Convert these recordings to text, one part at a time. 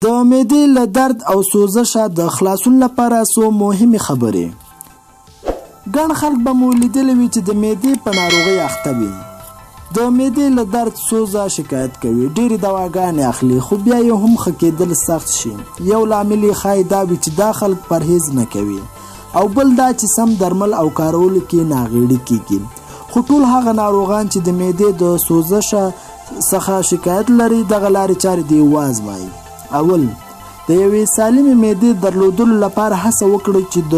د معدې له درد او سوزشه د خلاصون لپاره څو مهمې خبرې. ګڼ خلک به مو لیدلي وي چې د معدې په ناروغۍ اخته وي، د معدې له درد سوزه شکایت کوي، ډېرې دواګانې اخلي، خو بیا یې هم ښه کېدل سخت شي. یو لامل یې ښایي دا وي چې دا خلک پرهیز نه کوي، او بل دا چې سم درمل او کارولو کې ناغېړي کېږي. خو ټول هغه ناروغان چې د معدې د سوزشه څخه شکایت لري، دغه لارې چارې دې وازمایي. اول، د یوې سالمې معدې درلودلو لپاره هڅه وکړئ چې د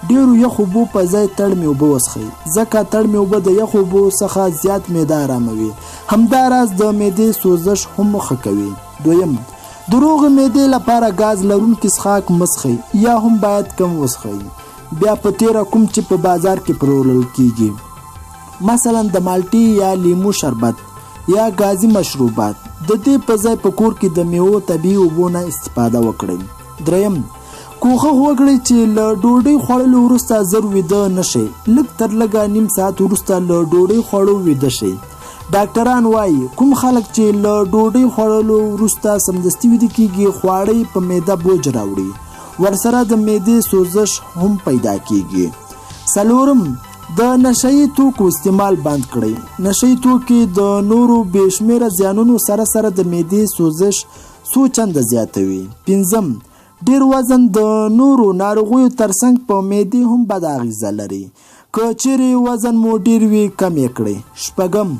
ډېرو یخو اوبو په ځای تړمې اوبه وڅښئ، ځکه تړمې اوبه د یخو اوبو څخه زیات معده اراموي، همداراز د معدې سوزش هم ښه کوي. دویم، د روغې معدې لپاره ګاز لرونکي څښاک مه څښئ یا هم باید کم وڅښئ، بیا په تېره کوم چې په بازار کې پلورل کېږي، مثلا د مالټې یا لیمو شربت یا ګازي مشروبات. د دې په ځای په کور کې د میوو طبیعي اوبو نه استفاده وکړئ. دریم، کوښښ وکړئ چې له ډوډۍ خوړلو وروسته زر ویده نه شئ، لږ تر لږه نیم ساعت وروسته له ډوډۍ خوړو ویده شئ. ډاکټران وایي کوم خلک چې له ډوډۍ خوړلو وروسته سمدستي ویده کېږي، خواړه یې په معده بوج راوړي، ورسره د معدې سوزش هم پیدا کېږي. څلورم، د نشه یي توکو استعمال بند کړئ. نشه یي توکي د نورو بې شمېره زیانونو سره سره د معدې سوزش څو چنده زیاتوي. پنځم، ډېر وزن د نورو ناروغیو ترڅنګ په معدې هم بده اغېزه لري، که چیرې وزن مو ډېر وي کم یې کړئ. شپږم،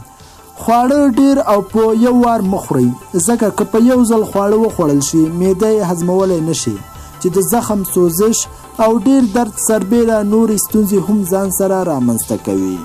خواړه ډېر او په یو وار مه خورئ، ځکه که په یو ځل خواړه وخوړل شي معده یې هضمولی نه شي، چې د زخم، سوزش او ډېر درد سربېره نورې ستونزې هم ځان سره رامنځته کوي.